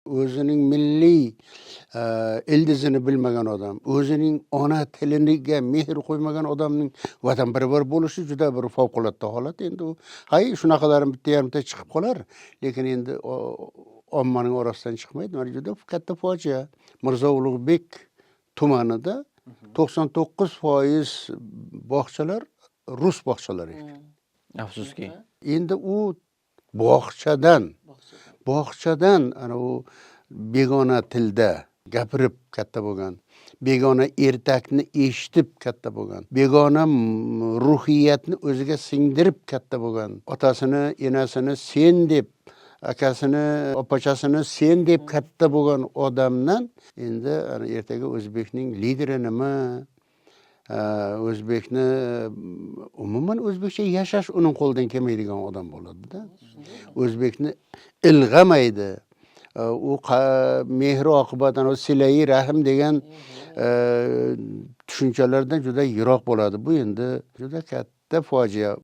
O'zining milliy ildizini bilmagan odam, o'zining ona tiliga mehr qo'ymagan odamning vatanparvar bo'lishi juda bir favqulodda holat. Endi u, hay, shunaqalari bitta yarimta chiqib qolar, lekin endi ommaning orasidan chiqmaydi. Mana, juda katta fojia. Mirzo Ulug'bek tumanida 99% bog'chalar rus bog'chalari ekan. Afsuski. Endi u bog'chadan ana u begona tilda gapirib katta bo'lgan, begona ertakni eshitib katta bo'lgan, begona ruhiyatni o'ziga singdirib katta bo'lgan, otasini, enasini sen deb, akasini, opachasini sen deb katta bo'lgan odamdan endi ana ertaga o'zbekning lideri nima, o'zbekni, umuman o'zbekcha yashash uning qo'lidan kelmaydigan odam bo'ladida. O'zbekni ilg'amaydi. U mehru oqibat, anavi silai rahm degan tushunchalardan juda yiroq bo'ladi. Bu endi juda katta fojia.